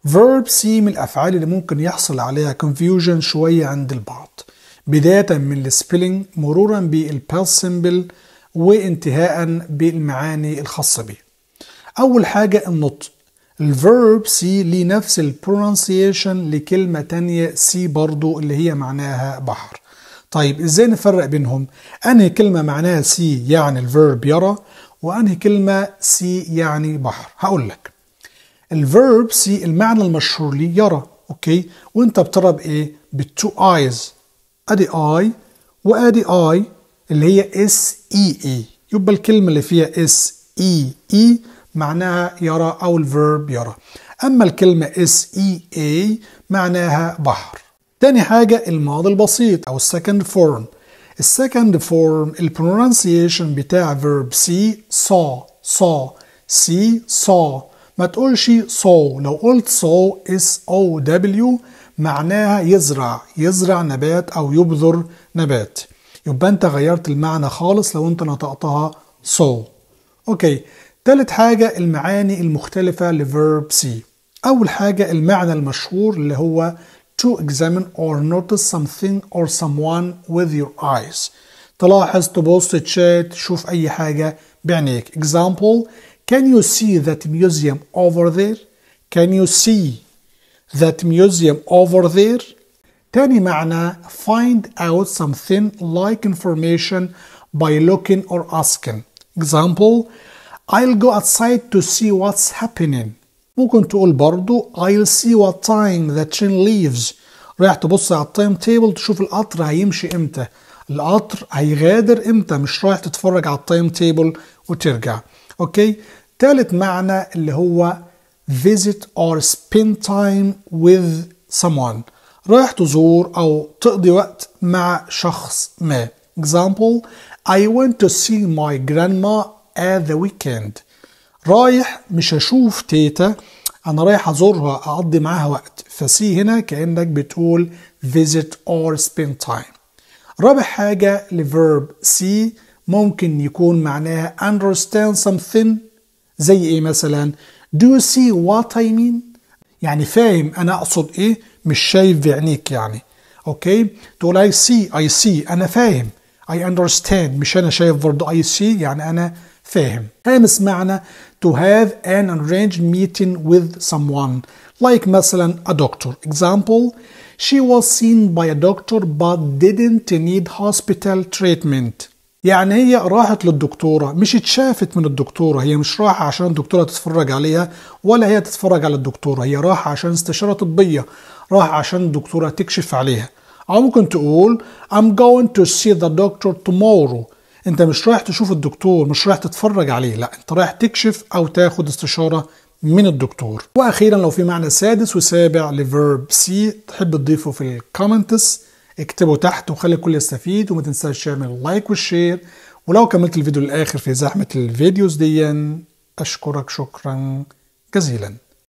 Verb see من الأفعال اللي ممكن يحصل عليها confusion شوية عند البعض، بداية من ال spelling مرورا بال past simple وانتهاء بالمعاني الخاصة به. أول حاجة النطق. ال verb see ليه نفس ال pronunciation لكلمة تانية sea برضو اللي هي معناها بحر. طيب ازاي نفرق بينهم؟ انهي كلمة معناها see يعني ال verb يرى، وانهي كلمة sea يعني بحر؟ هقول لك. ال verb see المعنى المشهور ليه يرى، okay؟ وانت بترى بايه؟ بال two eyes، ادي eye وادي eye اللي هي S E E، يبقى الكلمة اللي فيها S E E معناها يرى او ال verb يرى. اما الكلمة S E A معناها بحر. تاني حاجة الماضي البسيط او ال second form. ال second form ال pronunciation بتاع verb see saw، saw، see saw، ما تقولش sow. لو قلت sow S O W معناها يزرع، يزرع نبات او يبذر نبات، يبقى انت غيرت المعنى خالص لو انت نطقتها sow. okay. تالت حاجة المعاني المختلفة ل verb see. أول حاجة المعنى المشهور اللي هو to examine or notice something or someone with your eyes. تلاحظ، تبص، تشات، تشوف أي حاجة بعينيك. Example: Can you see that museum over there? Can you see that museum over there? تاني معنى find out something like information by looking or asking. Example: I'll go outside to see what's happening. ممكن تقول برضو I'll see what time the train leaves. رايح تبص على ال time table تشوف القطر هيمشي امتى، القطر هيغادر امتى، مش رايح تتفرج على ال time table وترجع. okay. تالت معنى اللي هو visit or spend time with someone. رايح تزور او تقضي وقت مع شخص ما. Example: I went to see my grandma at the weekend. رايح مش هشوف تيتا، انا رايح ازورها اقضي معاها وقت. ف see هنا كأنك بتقول visit or spend time. رابع حاجة ل verb see ممكن يكون معناها understand something. زي ايه مثلا؟ Do you see what I mean؟ يعني فاهم انا اقصد ايه، مش شايف بعينيك يعني. okay، تقول I see، I see انا فاهم، I understand مش انا شايف برضه، I see يعني انا فاهم. خامس معنى to have an arranged meeting with someone like مثلا a doctor. Example: She was seen by a doctor but didn't need hospital treatment. يعني هي راحت للدكتورة، مش اتشافت من الدكتورة، هي مش رايحة عشان الدكتورة تتفرج عليها ولا هي تتفرج على الدكتورة، هي رايحة عشان استشارة طبية، رايحة عشان الدكتورة تكشف عليها. أو ممكن تقول I'm going to see the doctor tomorrow. انت مش رايح تشوف الدكتور، مش رايح تتفرج عليه، لا انت رايح تكشف او تاخد استشارة من الدكتور. واخيرا لو في معنى سادس وسابع ل verb see تحب تضيفه في ال comments اكتبه تحت وخلي الكل يستفيد، وما تنساش تعمل like وال share. ولو كملت الفيديو للاخر في زحمة ال videos دي اشكرك شكرا جزيلا.